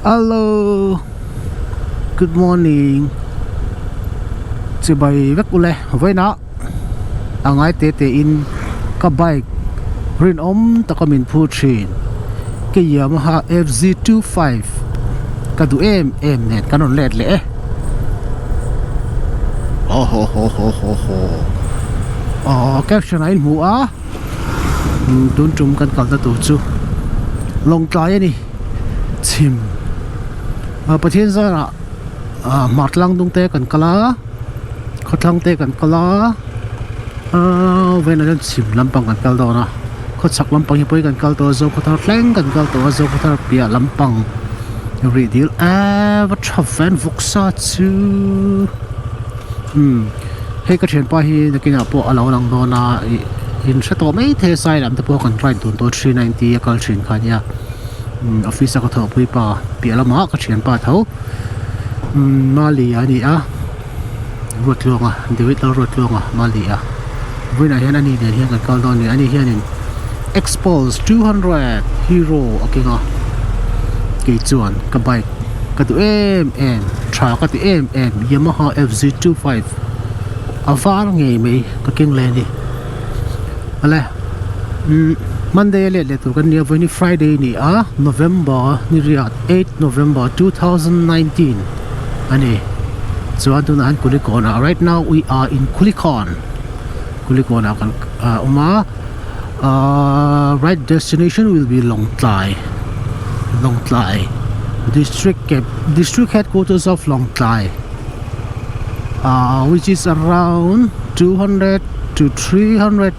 Hello good morning chibai vek ule vawiinah a ngai te te in ka bike rinawm taka min phur thin ke Yamaha F_Z 25 ka duh em em nen kan rawn let leh e aw haw haw haw haw haw aw caption ah in hmu a tun tum kan kalna tur chu Lawngtlai a ni chhim ah Pathian zarah ah hmar tlang dung te kan kal a khawthlang te kan kal a ah vawiinah hian chhim lampang kan kal dawn a khawchhak lampang hi pawhin kan kal tawh a zokhawthar thleng kan kal tawh a zokhawthar piah lampang rih dil eee va tha ven vawksa chu umm hei ka thianpa hi nakinah pawh a lo lang dawn a ih in hre tawh mai thei a sai lam te pawh kan ride dun tawh 390 a kal thin kha ania umm office a ka thawhpui pa piah lamah ka thianpa tho umm mali a ni a Ruatluanga David Lalruatluanga mali a vawiinah hian ani nen hian kan kal dawn a ni ani hianin Xpulse 200 hero a keng a kei chuan ka bike ka duh em em tha ka ti em em Yamaha F_Z 25 a var ngei mai ka keng leh a ni awle umm Monday a let leh tur kan nia vawiin hi Friday a ni a November ni riat 8 November 2019 a ni chuan tunah hian Kulikawn ah right now we are in Kulikawn Kulikawn ah kan awm a. Ahh right destination will be Lawngtlai Lawngtlai district cap district headquarters of Lawngtlai ahh which is around 200 to 300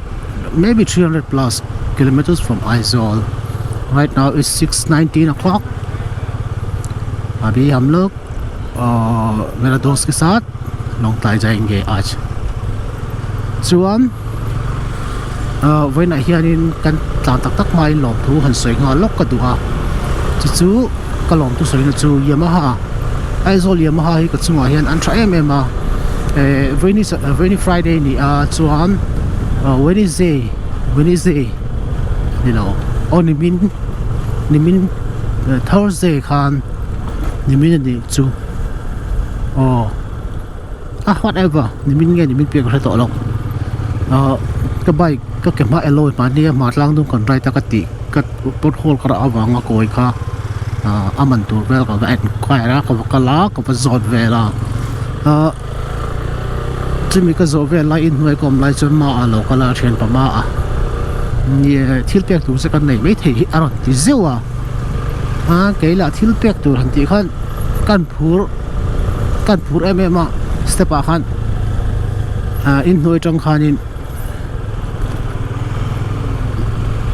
maybe 300 plus kilometers from Aizawl right now is 6:19 o'clock अभी हम लोग मेरा दोस्त के साथ Lawngtlai जाएंगे आज chuan vawiinah hianin kan tlan tak tak hmain lawmthu han sawi nghal lawk ka duh a chu chu ka lawmthu sawina chu Yamaha Aizawl Yamaha hi ka chungah hian an tha em em a eh vawiini vawiini Friday a ni a chuan Wednesday Wednesday ni lo aw nimin nimin Thursday khan nimin a nih chu aw. A whatever nimin nge nimin piah ka hre tawh lo ahh ka bike ka ke hma alloy mahni a hma tlang dum kan ride a ka tih ka pothole ka rah avanga kawi kha ahh a man tur vel ka va enquire a ka va kal a ka va zawt vel a ahh chumi ka zawh vel lai inhnuai ka awm lai chuan ma a lo kal a thianpa ma a nie thil pek tur che kan nei maithei hi a rawn ti zeuh a a kei lah thil pek tur han tih khan kan phur. Kan phur em em a step ah khan ah inhnuai atang khanin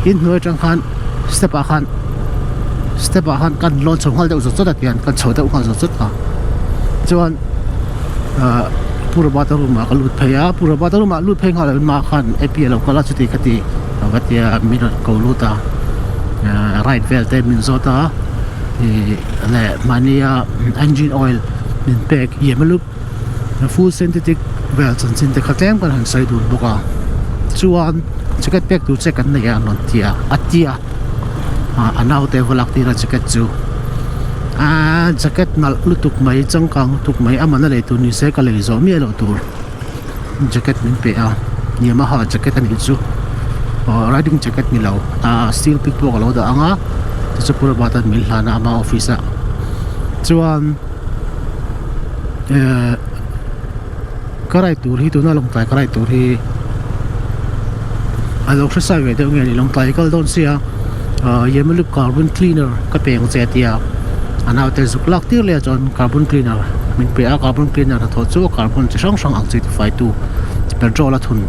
inhnuai atang khan step ah khan step ah khan kan lawn chho nghal deuh zawt zawt a tihian kan chho deuh nghal zawt zawt a chuan ah Pu Robert-a room ah ka lut phei a Pu Robert-a room ah lut phei nghal loh mah khan A_P a lo kal a chuti khati a va tia min rawn ko lut a ah ride vel te min zawt a. Ih leh mahnia engine oil min pek yemalup full synthetic vel chanchin te kha tlem kan han sawi dun bawk a chuan jacket pek tur che kan nei a an rawn ti a a tia ah a naute va lak tir a jacket chu aaa jacket nalh lutuk mai changkang lutuk mai a man a lei tur ni se ka lei zawh miah loh tur jacket min pe a Yamaha jacket a nih chu aw riding jacket ni lo ah steel pick pawh ka lo dah ang a chu chu pura bata min hlan a ama office ah chuan ehh ka ride tur hi tuna lawngtlai ka ride tur hi a lo hre sai ve deuh nge ni lawngtlai kal dawn sia ah yamaha carbon cleaner ka pe ang che a tia a naute zuk lak tir leh a chuan carbon cleaner min pe a carbon cleaner hnathawh chu carbon chi hrang hrang ang chi tifai tu petrol a thun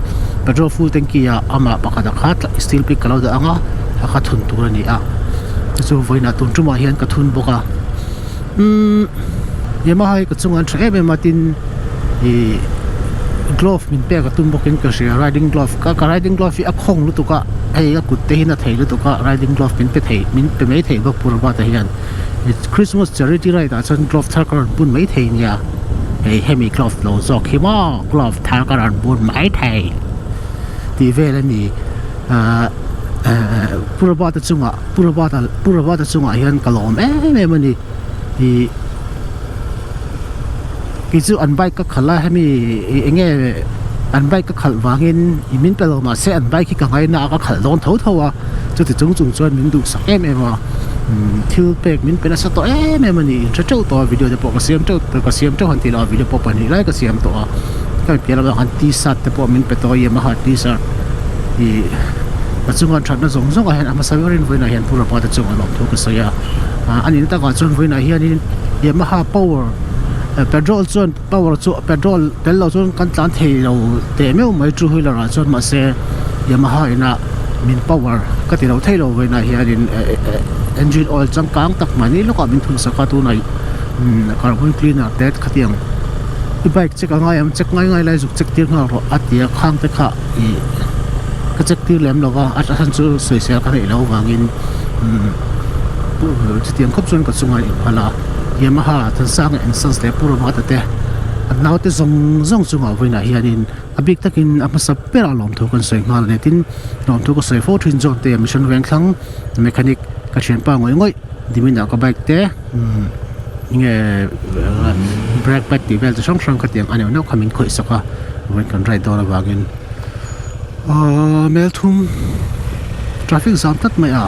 petrol full tanky ah amah pakhat a kha steel pick ka lo dah ang a a kha thun tur a ni a chu chu vawiinah tun tumah hian ka thun bawk a umm Yamaha hi ka chungah an tha em em a tin ih glove min pek a tum bawkin ka hria riding glove ka ka riding glove hi a khawng lutuk a hei a kut te hian a thei lutuk a riding glove min pe thei min pe mai thei bawk pur bata hian Christmas charity ride ah chuan glove thar ka rawn bun mai thei nia hei hemi glove lo zawk hi maw glove thar ka rawn bun mai thei tih vel a ni ahh eh Purabata chungah Purabata Purabata chungah hian ka lawm em em a ni. Ih kei chu an bike ka khalh a hemi ih eng nge an bike ka khalh vangin ih min pe lo mahse an bike hi ka ngaina a ka khalh dawn tho tho a chuti chung chung chuan min duhsak em em a umm thil pek min pe nasa tawh em em a ni in hre teuh tawh a video te pawh ka siam teuh ka siam teuh han tih loh a video pawh pahnih lai ka siam tawh a ka piah lamah khan t-shirt te pawh min pe tawh a Yamaha t-shirt ih ka chunga thatna zawng zawng ah hian a hmasa berin vawiinah hian Pu Rapa te chungah lawmthu ka sawi a ah a nihna takah chuan vawiinah hianin Yamaha power petrol chuan power chu petrol tel lo chuan kan tlan thei lo teh meuh mai two wheeler ah chuan mahse Yamaha inah min power ka ti lo thei lo vawiinah hianin engine oil changkang tak mahni lawkah min thun sak a tunah carbon cleaner te khatiang i bike check a ngai ang check ngai ngai lai zuk check tir nghal rawh a ti a khang te kha ih ka check tir lem lo va a chhan chu sawisel ka neih loh avangin umm chutiang khawp chuan ka chungah a inphal a Yamaha Thansanga and Sons leh Pu Ramata te an naute zawng zawng chungah vawiinah hianin a bik takin a hmasa berah lawmthu kan sawi nghal a ni tin lawmthu ka sawi fo thin zawk te mission vengthlang mechanic ka thianpa ngawih ngawih niminah ka bike te umm enge brake pad tih vel chi hrang hrang khatiang a neuh neuh kha min khawih sak a vawiin kan ride dawn avangin ahh melthum traffic zam tlat mai a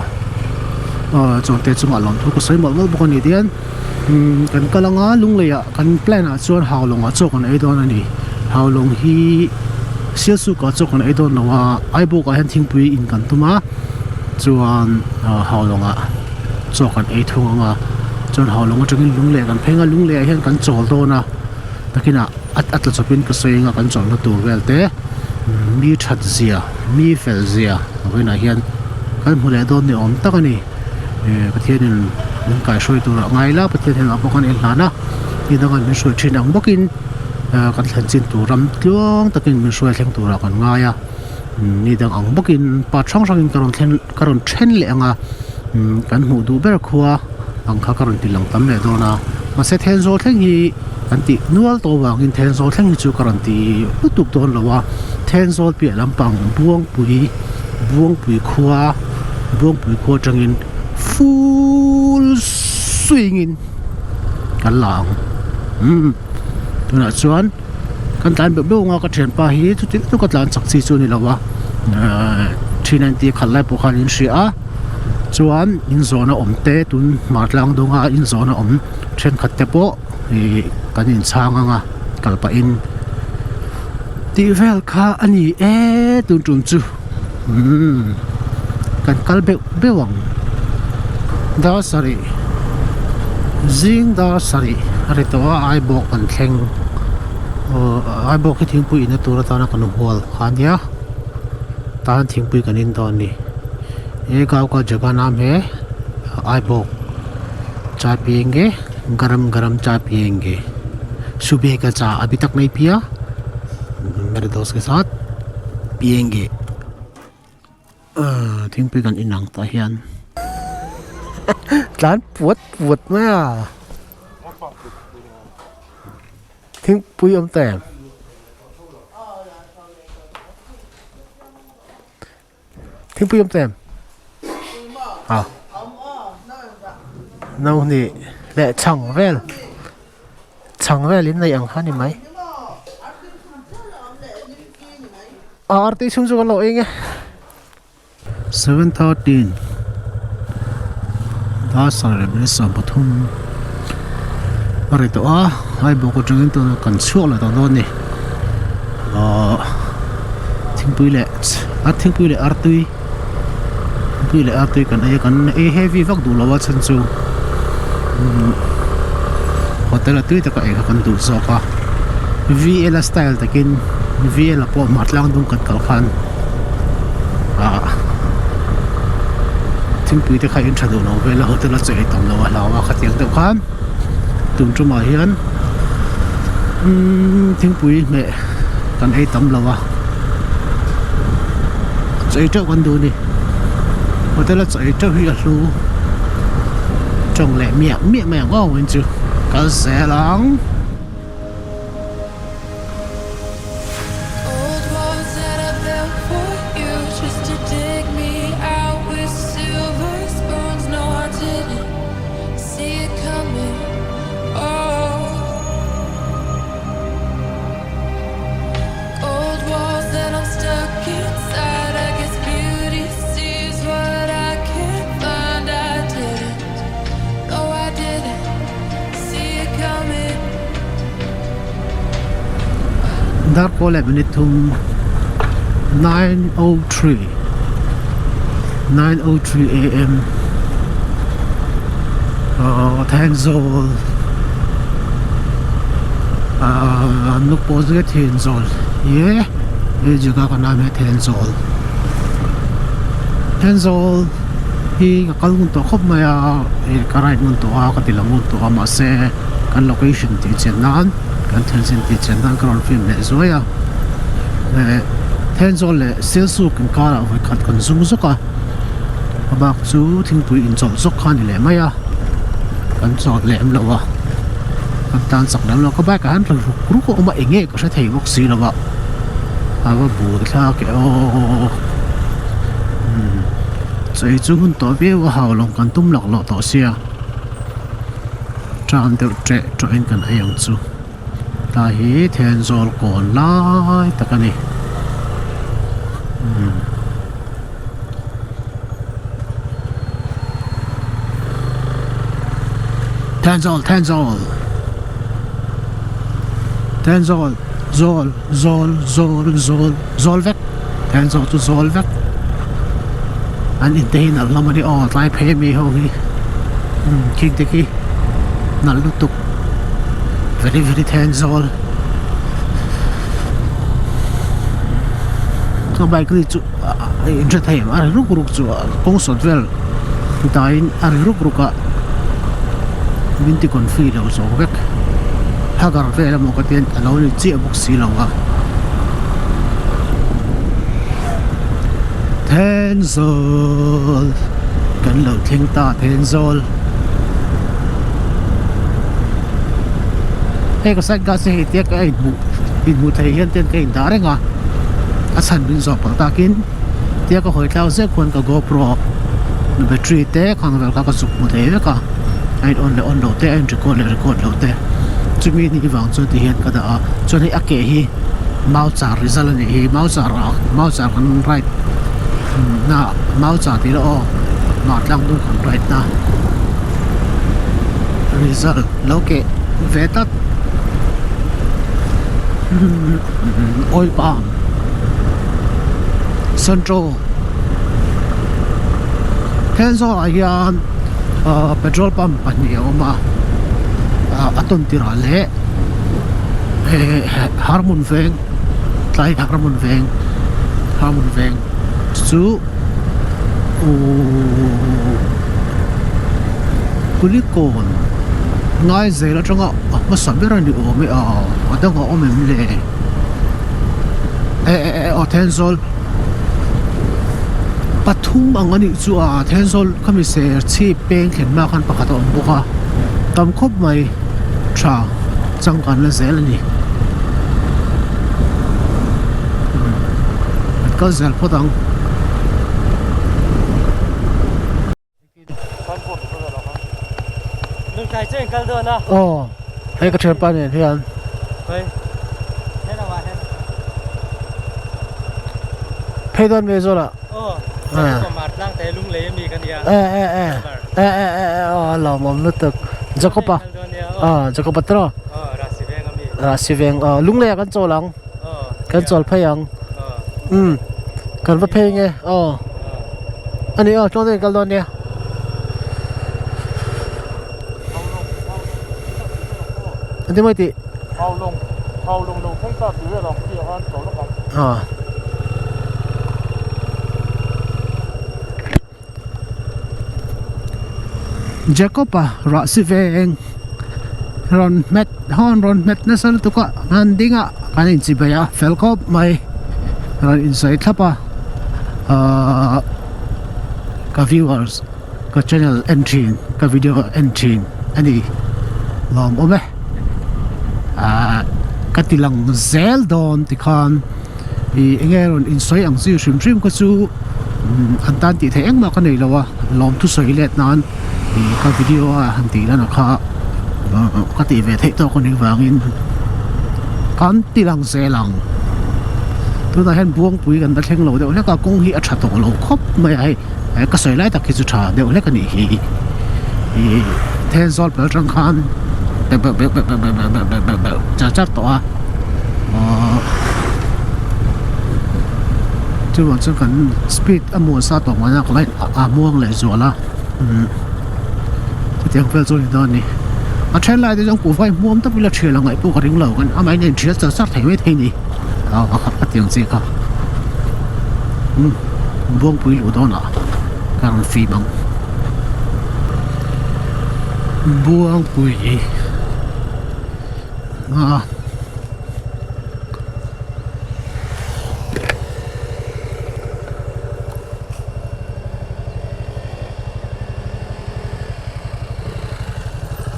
aw chawngte chungah lawmthu ka sawi mawlh mawlh bawk a ni tihian umm kan kal anga lunglei ah kan plan ah chuan haulawng ah chaw kan ei dawn a ni haulawng hi sialsuk ah chaw kan ei dawn lo a aibawk ah hian thingpui in kan tum a chuan ah haulawng ah chaw kan ei thung ang a chuan haulawng atangin lunglei kan pheng a lunglei ah hian kan chawl dawn a takinah a a tla chawpin ka sawi anga kan chawlhna tur vel te mi that zia mi fel zia vawiinah hian kan hmu leh dawn ni awm tak a ni eh Pathianin min kaihhruai tur ah ngai ila Pathian hnenah pawh kan inhlan a mi dangah min hruai thin ang bawkin ah kan thlen chin tur ram tluang takin min hruai thleng turah kan ngai a mi dang ang bawkin part hrang hrangin ka rawn thlen ka rawn then leh ang a umm kan hmuh duh ber khua ang kha ka rawn ti lang tam leh dawn a mahse Thenzawl thleng hi kan tih nual tawh avangin Thenzawl thleng hi chu ka rawn ti lutuk dawn lo a Thenzawl piah lampang Buangpui Buangpui khua Buangpui khua atangin full swing in kan la ang umm tunah chuan. Kan tlan beuh beuh anga ka thianpa hi chuti lutuk a tlan chak chi chu a ni lo a ehh 390 khalh lai pawh khan in hria a chuan in zawhna awm te tun hmar tlang dawnga in zawhna awm thenkhat te pawh ih kan inchhang anga kal pahin tih vel kha a ni e tun tum chu umm kan kal beuh beuh ang dar sarih zing dar sarih a ri tawh a Aibawk kan thleng aw Aibawk hi thingpui inna tur atana kan hual kha a nia tan thingpui kan in dawn a ni he gau ka jagah naam he Aibawk chai piyenge garam garam chai piyenge subeh ka cha abhi tak nahi piya mere dost ke saath piyenge thingpui kan in ang tah hian tlan puat puat mai a thingpui awm ta em thingpui awm ta em a no hnih leh chhang vel chhang vel in neih ang kha ni mai. Arti chhung chu kan lo eng e 7:13 dar sarih leh 13 a ri tawh a Aibawk atangin tunah kan chhuak leh tawh dawn a ni ahh thingpui leh a thingpui leh artui thingpui leh artui kan ei a kan ei heavy vak duh lo a chhan chu umm hotel a tui taka ei kha kan duh zawk a V_L a style takin V_L a pawh hmar tlang dung kan kal khan ah thingpui te kha in tha duh lo vel a hotel a chaw ei tam lo a hlau a khatiang deuh khan tun tumah hian umm thingpui hmeh kan ei tam lo a chaw ei teuh kan duh a ni hotel a chaw ei teuh hi a hlu tawng leh miah miah mai ang aw in chu kal zel ang. Old walls that I built for you just to dig me out with silver spoons. No, I didn't see it coming. Dar kawl leh minute thum 9:03 9:03 am ahh Thenzawl ahh an luk pawh zui a Thenzawl ye he jagah ka naam hi Thenzawl Thenzawl hi ka kal ngun tawh khawp mai a ih ka ride ngun tawh a ka ti lang ngun tawh a mahse kan location tih chian nan. Kan thil tih chian nan ka rawn film leh zuai a, eh Thenzawl leh Sialsuk inkarah vawi khat kan zum zawk a, a bak chu thingpui inchawlh zawk kha a ni leh mai a, kan chawlh lem lo a, kan tan chak lem lo a, ka bike ah hian ruk ruk a awm a eng nge ka hre thei bawk si lo a, a va bur thlak e aw umm chei chu hun tawh viau a hau lawng kan tum lak loh tawh sia. Tan deuh teh tawhin kan ei ang chu tlai hi Thenzawl kawn lai tak a ni umm. Thenzawl Thenzawl Thenzawl zawl zawl zawl zawl zawl vek Thenzawl chu zawl vek an in te hi nalh hlawm a ni aw tlai phei ami ho hi umm khing te khi nalh lutuk very very Thenzawl ka bike ri chu a in hre thei em a ri ruk ruk chu kawng sawt vel daiin a ri ruk ruk a min ti confi lo zawk vek hagar vel emaw ka tia a lo ni chiah bawk si lo a Thenzawl kan lo thleng ta Thenzawl hei ka side glass hi hei tia ka inhmuh inhmuh theih hian ten ka indah reng a a chhan min zawh palh takin tia ka hawi tlau zek khuan ka GoPro battery te khang vel kha ka zuk hmu thei vek a a in on leh on loh te a in record leh record loh te chumi ni vang chuan ti hian ka dah a chuan hei a ke hi mau char result a nih hi mau char ah mau char kan ride na mau char tih lah aw mah tlang dung kan ride na result lo keh ve tlat oil palm central Thenzawl ah hian ahh petrol pump pahnih a awm a ah a tawn tirh ah leh Harmun veng tlai Harmun veng Harmun veng chu uhh Kulikawn Ngaizel atanga a hmasa ber a ni awm e a a dang a awm em le eh eh eh aw Thenzawl pathum ang a nih chu a Thenzawl khami ser chhip peng thlen hma khan pakhat a awm bawk a tam khawp mai tha changkan la zel a ni kan kal zel phawt ang. Aw hei ka thianpa nen hian phei dawn mai zawlah e e e e e e e aw a lawmawm lutuk Jacob-a aw Jacob-a tiraw Rahsi veng aw Lunglei ah kan chawl ang kan chawl phei ang umm kan va phei nge aw. A ni aw tluang deuhin kal dawn nia. Engtin mawi tih? Haulawng haulawng lo thleng ta tih vel ang khi ah khan chho lawk ang. Aw. Jacob-a ruah si veng rawn hmet hawn rawn hmet nasa lutuk a an ding a kan inchibei a fel khawp mai rawn insawi thlap a. Ahh ka viewers ka channel en thin ka video en thin a ni lawm awm e ahh ka ti lang zel dawn tikhan ih enge rawn insawi ang chi hrim hrim kha chu an tan tih theih engmah ka nei lo a lawm thusawi let nan ih ka video a han tih lan kha ka tih ve theih tawk a nih vangin kan ti lang zel ang tunah hian buangpui kan la thleng lo deuh hlek a kawng hi a tha tawh lo khawp mai a hei ka sawi lai tak hi chu tha deuh hlek a nih hi ih Thenzawl pel atang khan beuh beuh beuh beuh beuh beuh beuh beuh char char tawh a aww. Chuvang chuan kan speed a muan sa tawh mahna ka light a muang leh zual a umm chutiang vel chu a ni dawn a ni. A then lai te chuan kuhva hi hmuam tawp ila thial ang ngaih pawh ka ring lo kan amah in a inthial char char thei mai thei a ni a tiang chi kha umm buangpui luh dawnah ka rawn fim ang buangpui a.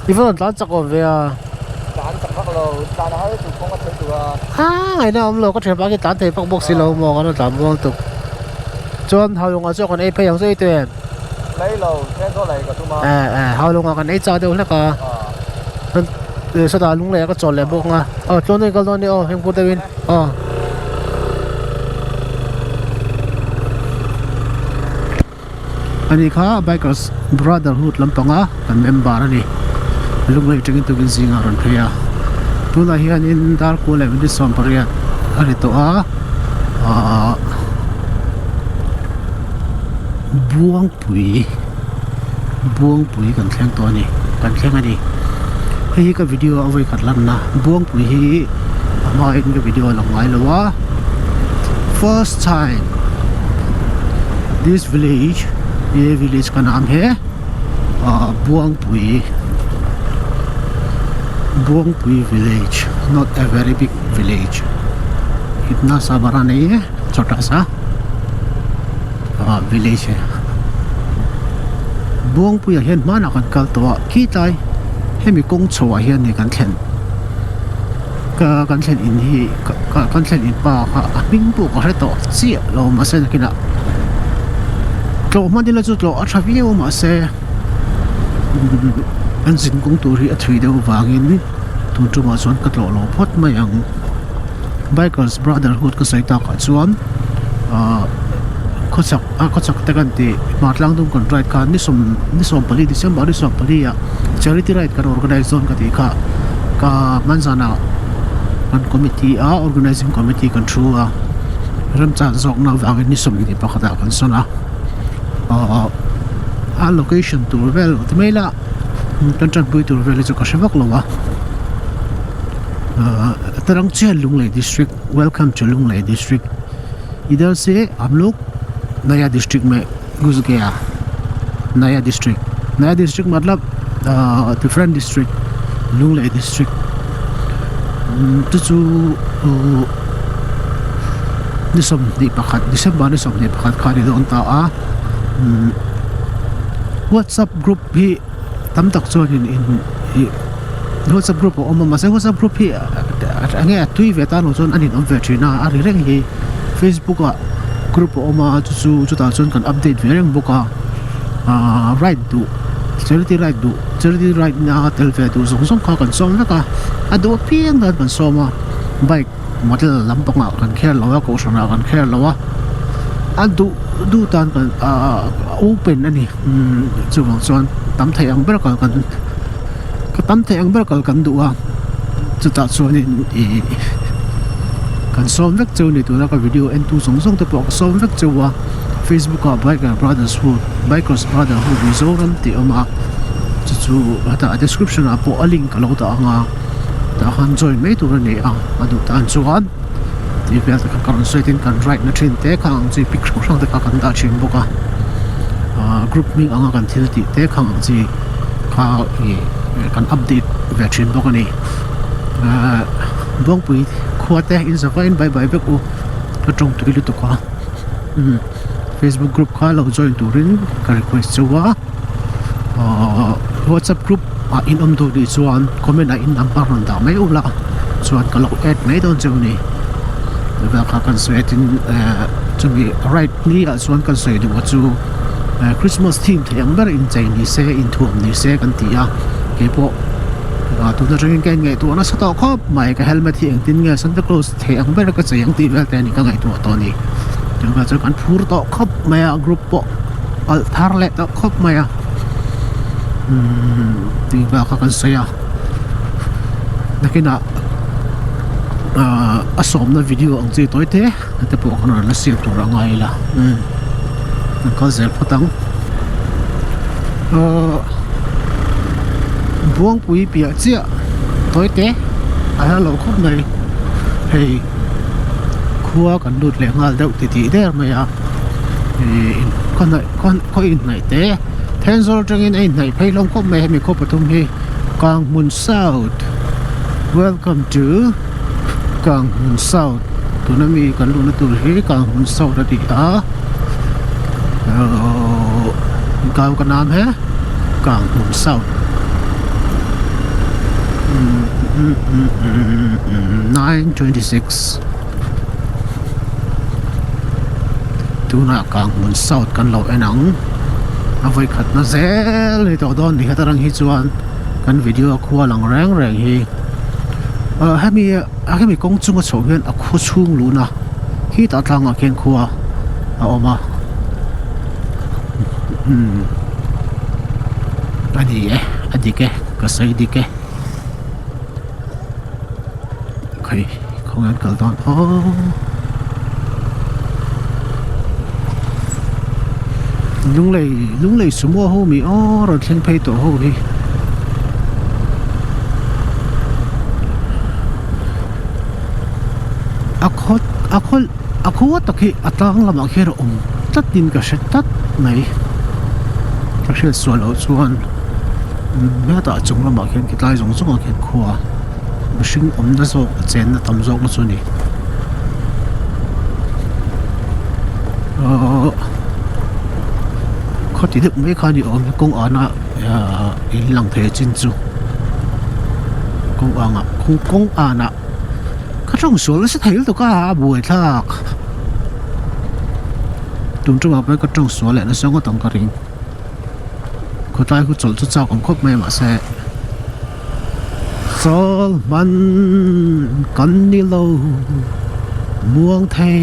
I va rawn tlan chak awm ve a. Tlan chak vak lo, tlan a har tur kawng a thei tur a. Ha ngaihna awm lo, ka thian pa khi tlan thei vak bawk si lo maw, kan rawn tlan muang tuk. Chuan Haulawngah chuan kan ei phei ang chu ei tawh em? Lei lo, tlem zawk lei ka tum a. Eh eh, Haulawngah kan ei chak deuh hlek a. Sawtah lung leh ka chawl leh bawk ang a. Aw tluang deuhin kal dawn nia aw, fimkhur deuhin aw. Ani kha Bikers Brotherhood lampanga kan member a ni. Lunglei atangin tukin zingah a rawn phei a. Tunah hianin Darkua leh minute 18 a ri tawh a. Ahh Buangpui Buangpui kan thleng tawh a ni kan thleng a ni. Hei hi ka video a vawikhat lanna Buangpui hi a hmain ka video a lang ngai lo a first time this village he village ka naam he ah Buangpui Buangpui village not a very big village itna sa bara nahi hai chota sa ah village hai Buangpuiah hian hmanah kan kal tawh a khitlai hemi kawng chho ah hian ni kan thlen ka kan thlen in hi ka kan thlen in pa kha a hming pawh ka hre tawh chiah lo mahse nakinah tlawh hman ila chu tlawh a tha viau a mahse an zin kawng tur hi a thui deuh vangin tun tumah chuan ka tlawh lo phawt mai ang. Bikers Brotherhood ka sawi takah chuan ahh khawchhak a khawchhak te kan tih hmartlang dum kan ride khan ni sawm ni sawmpali December ni sawmpali ah charity ride kan organise dawn ka tih kha ka hmanzanah kan committee a organising committee kan thu a remchan zawkna avangin ni sawmhnih pakhatah kan sawn a ahh a location tur vel ti mai ila kan tanpui tur vel hi chu ka hre vak lo a. Tarang chian Lunglei district welcome to Lunglei district idhar se hum log naya district mein ghus gaya naya district naya district matlab ahh different district Lunglei district chu chu uhh ni sawmhnih pakhat December ni sawmhnih pakhat kha a ni dawn ta a umm whatsapp group hi tam tak chuanin in ih whatsapp group a awm a mahse whatsapp group hi eng nge a tui ve tan loh chuan a ninawm ve thin a a ri reng hi facebook ah group a awm a chu chu chutah chuan kan update ve reng bawk a ahh ride duh charity ride duh charity ride na tel ve duh zawng zawng kha kan sawm vek a a duh apiang dan kan sawm a bike model lampangah kan kher lo a kohhran ah kan kher lo a a duh duh tan kan ahh open a ni umm chuvang chuan tam thei ang ber kal kan ka tam thei ang ber kal kan duh a chutah chuanin ih kan sawm vek cheu a ni tuna ka video en tu zawng zawng te pawh ka sawm vek cheu a facebook ah biker brothers hood bikers brotherhood Mizoram tih a awm a chu chu hetah a description ah pawh a link a lo dah ang a tah khan join mai tur a ni a a duh tan chuan tih vel te kha ka rawn sawi tin kan ride na thin te kha ang chi pic hrang hrang te kha kan dah thin bawk a ahh group hming anga kan thil tih te kha ang chi kha ih kan update ve thin bawk a ni ahh Buangpui khua te in za vain bye bye vek u ka tawng tui lutuk a umm facebook group kha lo join turin ka request cheu a ahh whatsapp group ah in awm duh nih chuan comment ah in number rawn dah mai ula chuan ka lo add mai dawn cheu ni tuna kha kan sawi a tin ehh chumi right ni ah chuan kan sawi duh a chu ehh christmas theme thei ang ber inchei ni se inthuam ni se kan ti a keipawh ah tuna tangin ka inngaihtuah nasa tawh khawp mai ka helmet hi engtin nge santa claus thei ang ber ka chei ang tih vel te a ni ka ngaihtuah tawh a ni tunah chuan kan phur tawh khawp mai a group pawh alh thar leh tawh khawp mai a umm tih bak kha kan sawi a nakinah Ahh a sawmna video ang chi tawi te te pawh khan rawn la siam tur a ngai ila umm an kal zel phawt ang ahh buangpui piah chiah tawi te a hla lo khawp mai hei khua kan lut leh nghal deuh ti tih der mai a ih khaw hnaih khaw inhnaih te Thenzawl atangin a inhnaih phei hlawm khawp mai hemi khaw pathum hi Kanghmun South Welcome to Kanghmun South tuna mi kan luhna tur hi Kanghmun South a ni a ahh gao ka nam he Kanghmun South 9:26 tunah Kanghmun South kan lo en ang a vawikhatna zel ni tawh dawn ni heta rang hi chuan. Kan video a khua lang reng reng hi ah hemi a hemi kawng chunga chhoh hian a khaw chhung luhna khitah tlangah khian khua a awm a umm a ni e a dik e ka sawi dik e khai khawnge an kal dawn aw lunglei lunglei sumo ho mi aw rawn thleng phei tawh ho hi a khaw a khaw a khua tak hi a tlang lamah khian a awm tlat in ka hre tlat mai ka hriat sual loh chuan hetah chung lamah khian khi tlai zawng zawng ah khian khua. Mihring awmna zawk a chenna tam zawk na chu a ni ahh khawti deuh mai kha a ni awm kawng ana ahh in lang thei chin chu kawng angah kawng anah ka tawng sual nasa thei lutuk a a buai thlak tum tumah pawh ka tawng sual leh nasa ngawt ang ka ring khawtlai khu chawlh chu chak awm khawp mai mahse. Sawl hman kan ni lo muang thei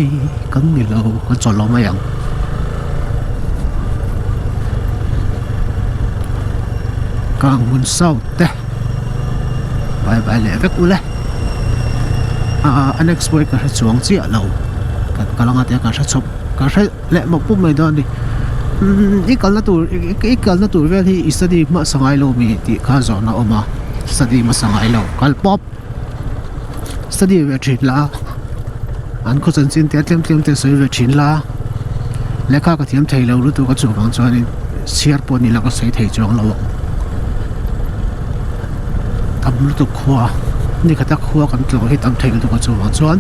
kan ni lo kan chawl lo mai ang. Kang hmun south te bye bye leh vek ule ah a next pawh hi ka hre chuang chiah lo kan kal anga te ka hre chawp ka hre leh mawp mawp mai dawn a ni umm i kalna tur i kalna tur vel hi i study hmasa ngai lo mi tih kha zawhna a awm a study hmasa ngai lo kal pawp study ve thin la an khaw chanchin te tlem tlem te sawi ve thin la lehkha ka thiam thei lo lutuk a chuvang chuanin chhiar pawh ni la ka sawi thei chuang lo ang tam lutuk khua nikhat a khua kan tlawh hi tam thei lutuk a chuvang chuan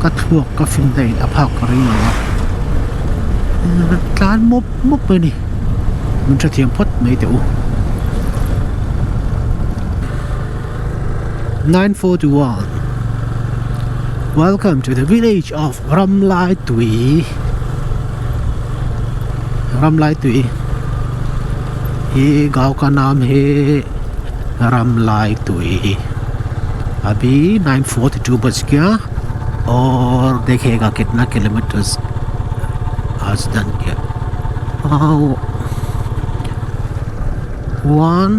ka thluak ka fin daih a phak ka ring lo a tlan mawp mawp mai a ni min hrethiam phawt mai teh u 941 Welcome to the village of Ramlaitui Ramlaitui hi गांव का नाम है Ramlaitui अभी 9:42 बज गया और देखिएगा कितना किलोमीटर्स आज डन किया one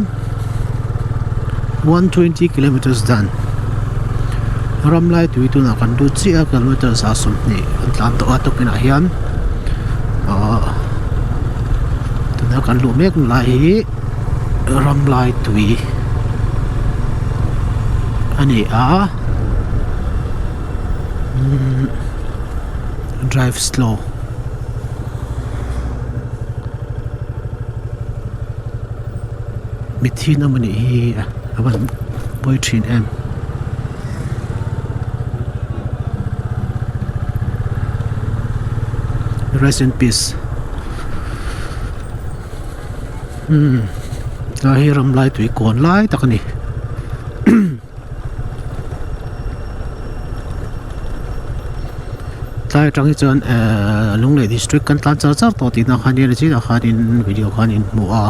120 kilometers done Ramlaitui tunah kan lut chiah a kilometers ah 20 an tlan tawh a tukin ah hian ahh tuna kan luh mek lai hi Ramlaitui a ni a umm drive slow. Mitthi na maw nih hi a van pawi thin em. Rest in peace. Umm tlai hi ram lai tui kawn lai tak a ni. Tlai atang hi chuan ehh Lunglei district kan tlan char char tawh tihna khan nia chinah khanin video khan in hmu a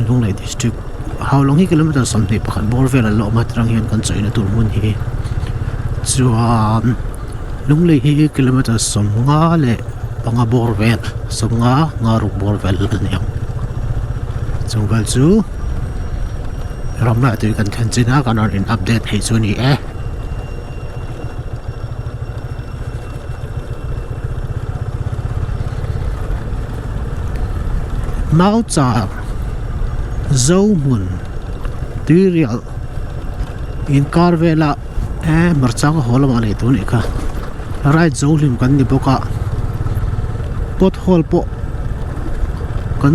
Lunglei district Haulawng hi kilometer 21 bawr vel an la awm a tirang hian kan chawina tur hmun hi chuan Lunglei hi kilometer 50 leh panga bawr vel 50 nga ruk bawr vel a ni ang chung vel chu. Ramlai tui kan thlen chin a kan rawn in update thei chu a ni e. Mauchar Zohmun Tuirial inkar vela e hmarcha ka haw lamah lei tur a nih kha ride zo hlim kan ni bawk a pothole pawh kan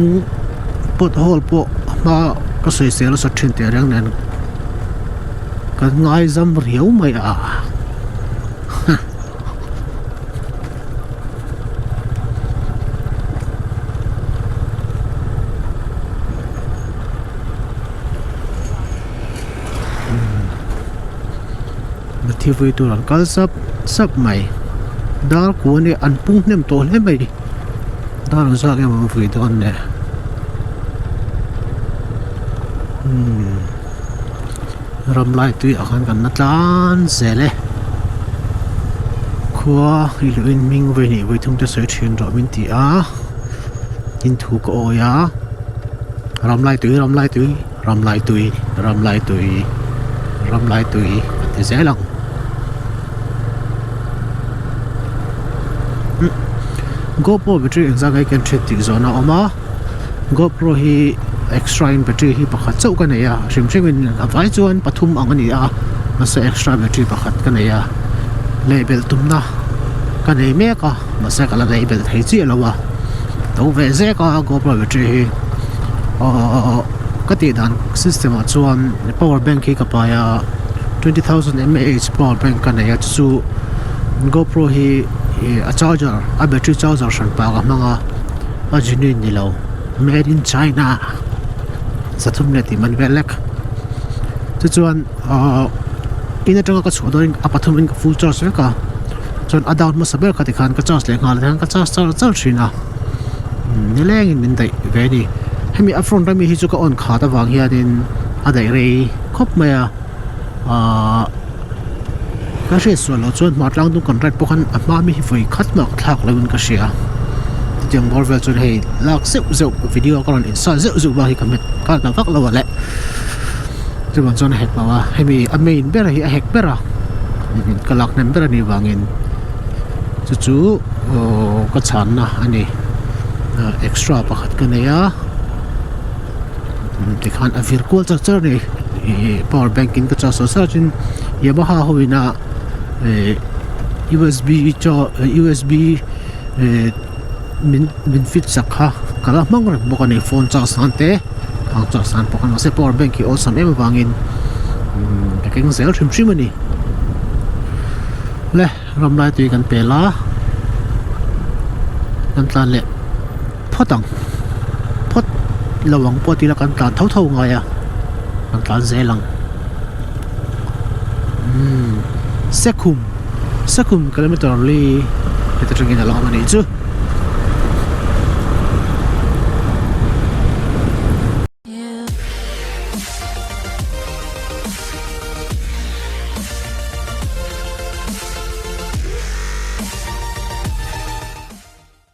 pothole pawh a hma ka sawisel a sawt thin teh reng nen kan ngaizam riau mai a ha. Thi vui tur an kal sap sap mai dar kuan hi an pung hnem tawh hle mai dar ang zat emaw an vui dawn le umm ram lai tui ah khan kan la tlan zel e khua i luh in hming vawi hnih vawi thum te sawi thin rawh min ti a tin thu ka awi a ram lai tui ram lai tui. Ram lai tui ram lai tui ram lai tui a ti zel ang GoPro battery engzah nge kan hriat tih zawhna a awm a GoPro hi extra in battery hi pakhat chauh ka nei a hrim hrim in a vai chuan pathum ang a ni a mahse extra battery pakhat ka nei a leh belh tumna ka nei mek a mahse ka la lei belh thei chiah lo a to ve zek a GoPro battery hi aww ka tih dan system ah chuan power bank hi ka pai a 20000 mAh power bank ka nei a chu chu GoPro hi ih a charger a battery charger hran pah ka hmang a a genuine ni lo made in China sathum leh tih man vel lek chu chuan aww in atanga ka chhuah dawnin a pathum in ka full charge vek a chuan a down hmasa ber kha tikhan ka charge leh nghal a ka charge char char thin a nilengin min daih ve a ni hemi a front ami hi chu ka on khat avang hianin a daih rei khawp mai a ahh ka hriat sual loh chuan hmar tlang dung kan ride pawh khan a hma mi hi vawi khat mah ka thlak loin ka hria chutiang bawr vel chuan hei lak zeuh zeuh video ka rawn insert zeuh zeuh bak hi ka hmet nghal ta vak lo a le. Chuvang chuan a hek lo a, hemi a main ber hi a hek ber a, ka lak hnem ber a nih vangin chu chu aww ka chhanna a ni, extra pakhat ka nei a, tikhan a vir kual char char a ni, ih power bank in ka charge char char chuan Yamaha ho ina ih U_S_B U_S_B ih. Min min fit sak kha ka la hmang reng bawk a ni phone charge nan te ang charge nan pawh khan mahse power bank hi awlsam em avangin umm ka keng zel hrim hrim a ni le ram lai tui kan pel a kan tlan leh phawt ang phawt lo ang pawh tila kan tlan tho tho ngai a kan tlan zel ang umm sekhum sekhum kilometer li heta tangin a lo awm a nih chu.